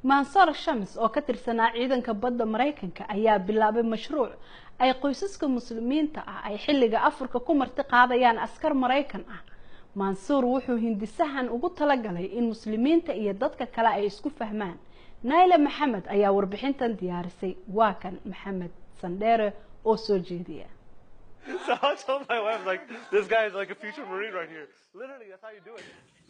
Mansoor Shams oo ka tirsanaa ciidanka badda Maraykanka ayaa bilaabay mashruuc ay qoysaska Muslimiinta ah ay xilliga afurka ku marti qaadayaan askar Maraykan ah. Mansuur wuxuu hindisahan ugu talagalay in Muslimiinta iyo dadka kale ay isku fahmaan. Naila Maxamed ayaa warbixintan diyaarisay. Waa kan Maxamed Sandheere oo soo jeediya. So I told my wife, like, this guy is like a future Marine right here. Literally, that's how you do it.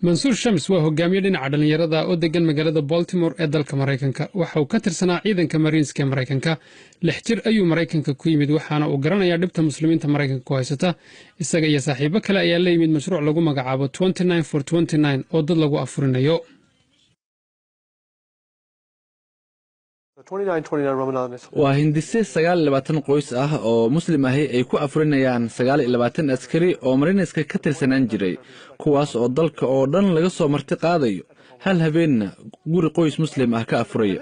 Mansuur Shams waa hogaamiye dhinaca dhallinyarada oo degan magaalada Baltimore ee dalka Maraykanka. Waxa uu ka tirsanaa ciidanka Mariinska ee Maraykanka. 6 jir ayuu Maraykanka ku yimid, waxaana uu garanayaa dhibta Muslimiinta Maraykanka ku haysata. Isaga iyo saaxiibo kale ayaa la yimid mashruuc lagu magacaabo for oo dad lagu afurinayo. So 29 29 Ramadan is Waa hindise 29 qoys ah oo Muslim ahi ay ku afurinayaan 29 askari oo Marineska ka tirsanaan jiray, kuwaas oo dalka oo dhan laga soo marti qaadayo, hal habeenna guri qoys Muslim ah ka afuraya.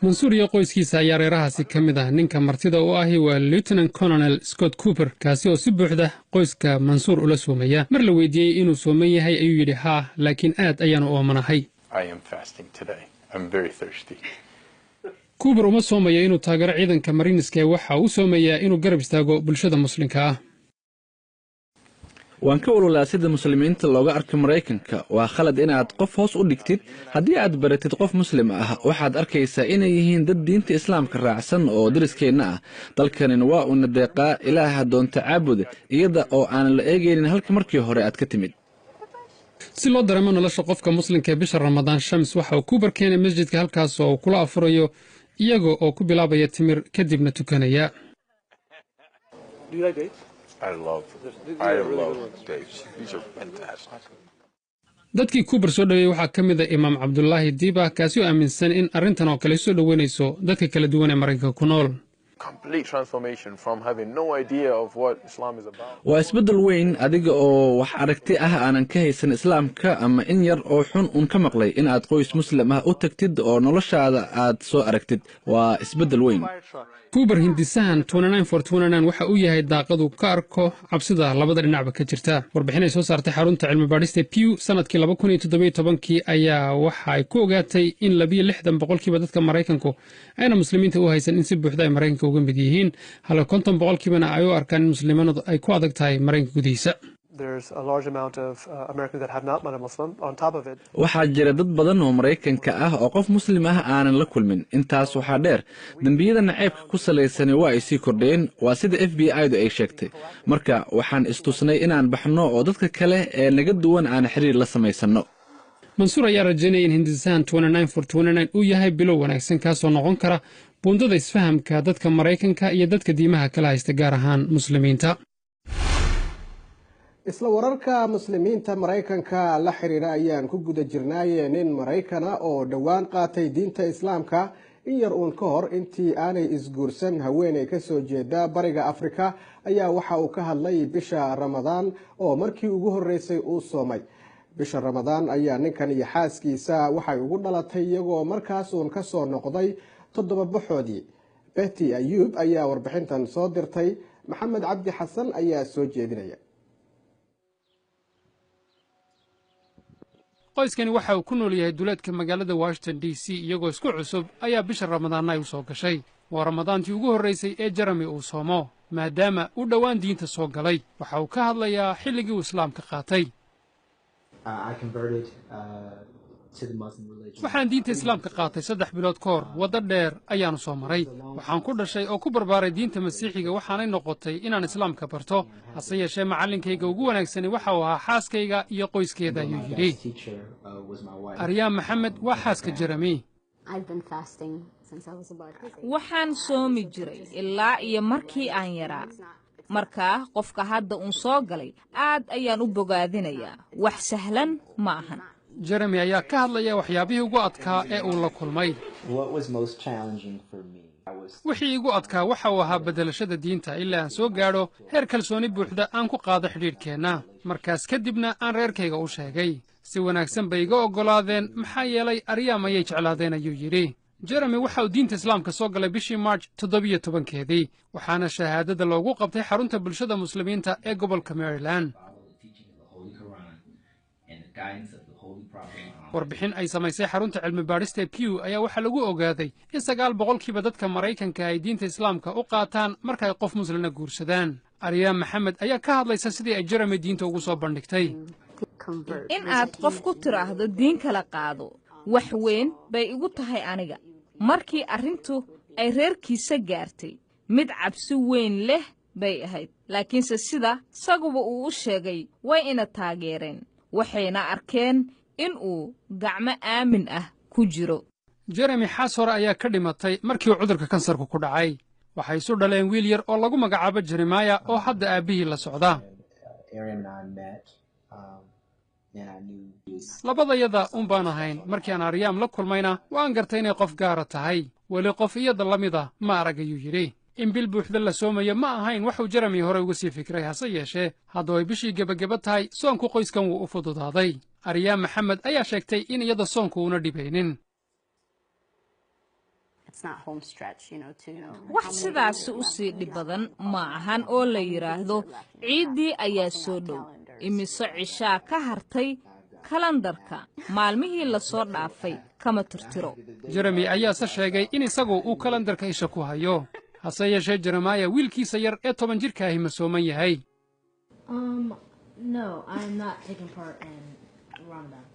Mansuur iyo qoyskiisa ayaa reerahaasi ka mid ah. Ninka martida u ahi waa Lieutenant Colonel Scott Cooper, kaasi oo si buuxda qoyska Mansuur ula soomaya. Mar la weydiiyey inuu sooman yahay ayuu yidhi: "Haa, laakiin aad ayaanu oomanahay." I am fasting today. I'm very thirsty. Cooper uma soomayo inuu taageero ciidanka Mariiniska ee waxa uu soomayaa inuu garab istaago bulshada Muslimka ah. Waan ka walwalaa sida Muslimiinta looga arko Maraykanka. Waa khalad inaad qof hoos u dhigtid. Haddii aad baratid qof Muslim ah, waxaad arkaysaa inay yihiin dad diinta Islaamka raacsan oo dariskeenna ah. Dalkanina waa uuna deeqaa. Ilaaha doonta caabuda, iyada oo aanan la eegaynin halka markii hore aad ka timid. Si loo dareemo nolosha qofka Muslimka ee bisha Ramadaan, Shams waxa uu Cooper keenay masjidka, halkaas oo uu kula afurayo iyaga oo ku bilaabaya timir, kadibna tukanaya. Do you like dates? I love, These I are really love good ones. dates. These are fantastic. Dadkii Cooper soo dhoweeyey waxaa ka mid a Imaam Cabdulaahi Diiba, kaasi oo aaminsan in arrintan oo kale soo dhoweynayso dadka kala duwan ee Maraykanka ku nool. Complete transformation from having no idea of what Islam is about. Waa isbeddel weyn. Adiga oo wax aragti ah aanan ka haysan Islaamka ama in yar oo xun uun ka maqlay, in aad qoys Muslim ah u tagtid oo noloshaada aad soo aragtid, waa isbeddel weyn. Fire truck. Cooper hindisahan waxa uu yahay daaqadu ka arko cabsida labada dhinacba ka jirta. Warbixin ay soo saartay xarunta cilmi baadhista Pew sanadkii 2017-kii ayaa waxa ay ku ogaatay in 62% dadka Maraykanku ayna Muslimiinta u haysan in si buuxda ay Maraykanka uga mid yihiin, halka 50%na ay u arkaan in Muslimanadu ay ku adag tahay Maraykanka gudihiisa. There's a large amount of Americans that have not met a Muslim. On top of it, Waxaa jira dad badan oo Maraykanka ah oo qof Muslim ah aanan la kulmin. Intaas waxaa dheer, dembiyada naceybka ku salaysani waa ay sii kordheen, waa sida FBI-du ay sheegtay. Marka waxaan istusnay inaan baxno oo dadka kale ee naga duwan aan xiriir la samaysanno. Mansuur ayaa rajaynaya in hindisahan uu yahay bilow wanaagsan, kaasoo noqon kara buundada isfahamka dadka Maraykanka iyo dadka diimaha kala haysta, gaar ahaan Muslimiinta. Isla wararka Muslimiinta Maraykanka la xiriira ayaan ku guda jirnaaye, nin Maraykana oo dhowaan qaatay diinta Islaamka in yar uun ka hor intii aanay isguursan haweeney kasoo jeeda Bariga Afrika ayaa waxa uu ka hadlay bisha Ramadaan oo markii ugu horreysay uu soomay. Bisha Ramadaan ayaa ninkan iyo xaaskiisa waxay ugu dhalatay iyagoo markaas uun kasoo noqday toddoba baxoodii. Betty Ayuub ayaa warbixintan soo dirtay. Maxamed Cabdi Xasan ayaa soo jeedinaya. Qoyskani waxa uu ku nool yahay duleedka magaalada Washington DC. Iyagoo isku cusub ayaa bisha Ramadaanna ay u soo gashay. Waa Ramadaantii ugu horraysay ee Jeremy uu soomo, maadaama uu dhowaan diinta soo galay. Waxa uu ka hadlayaa xilligii uu Islaamka qaatay. Waxaan diinta Islaamka qaatay 3 bilood ka hor. Waddo dheer ayaannu soo maray. Waxaan ku dhashay oo ku barbaaray diinta Masiixiga, waxaanay noqotay inaan Islaamka barto. Hase yeeshee, macallinkayga ugu wanaagsani waxa uu ahaa xaaskayga iyo qoyskeeda, ayuu yidhi. Aryaam Maxamed waa xaaska Jeremi. Waxaan soomi jiray ilaa iyo markii aan yaraa. Markaa qofka hadda uun soo galay aad ayaan u bogaadinayaa. Wax sahlan ma ahan. Jeremi ayaa ka hadlaya waxyaabihii ugu adkaa ee uu la kulmay. Wixii igu adkaa waxa uu ahaa beddelashada diinta ilaa aan soo gaadho heer kalsooni buuxda aan ku qaado xidhiidhkeenna. Markaas kadibna aan reerkayga u sheegay. Si wanaagsan bay iga oggolaadeen, maxaa yeelay Aryaam ayay jeclaadeen, ayuu yidhi. Jeremi waxa uu diinta Islaamka soo galay bishii March 17-keedii, waxaana shahaadada loogu qabtay xarunta bulshada Muslimiinta ee gobolka Maryland. Warbixin ay samaysay xarunta cilmi baadhista Pew ayaa waxaa lagu ogaaday in 9% dadka Maraykanka ay diinta Islaamka u qaataan marka ay qof Muslina guursadaan. Aryaam Maxamed ayaa ka hadlaysa sidii ay Jeremy diinta ugu soo bandhigtay. In aad qof ku tidhaahdo diin kala qaado, wax weyn bay igu tahay aniga. Markii arrintu ay reerkiisa gaartay, mid cabsi weyn leh bay ahayd, laakiinse sida saguba uu u sheegay, way ina taageereen, waxayna arkeen in uu gacmo aamin ah ku jiro. Jeremy xaas hore ayaa ka dhimatay markii uu cudurka kansarku ku dhacay. Waxay isu dhaleen wiil yar oo lagu magacaabo Jeremaya oo hadda aabbihii la socda. Labadayada un baan ahayn markii aan Aryaam la kulmayna waan gartay inay qof gaara tahay. Weli qof iyada la mida ma arag, ayuu yidhi. In bil buuxda la soomayo ma ahayn waxuu Jeremy hore uga sii fikray. Hase yeeshee, hadduu ay bishii gebageba tahay, soonku qoyskan wuu u fududaaday. Aryaam Maxamed ayaa sheegtay in iyada soonku uuna dhibaynin. Wax sidaasi u sii dhib badan ma ahan oo la yidhaahdo ciiddii ayaa soo dhow, imise cishaa ka hartay kalandarka, maalmihii lasoo dhaafay kama tirtiro. Jeremy ayaase sheegay in isagu uu kalandarka isha ku hayo. Hase yeeshee, Jeremaya wiilkiisa yar ee 10 jirka ahi ma sooman yahay? No, I'm not taking part in Ramadan.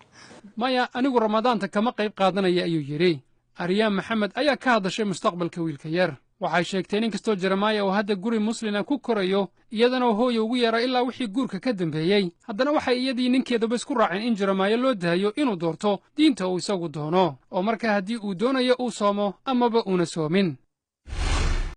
Maya, anigu Ramadaanta kama qayb qaadanaya, ayuu yidhi. Aryaam Maxamed ayaa ka hadashay mustaqbalka wiilka yar. Waxay sheegteen in kastoo Jeremaya uu hadda guri Muslina ku korayo, iyadana hooya ugu yeera ilaa wixii guurka ka dambeeyey, haddana waxay iyadii ninkeeduba isku raaceen in Jeremaya loo daayo inuu doorto diinta uu isagu doono, oo markaa haddii uu doonayo uu soomo amaba uuna soomin.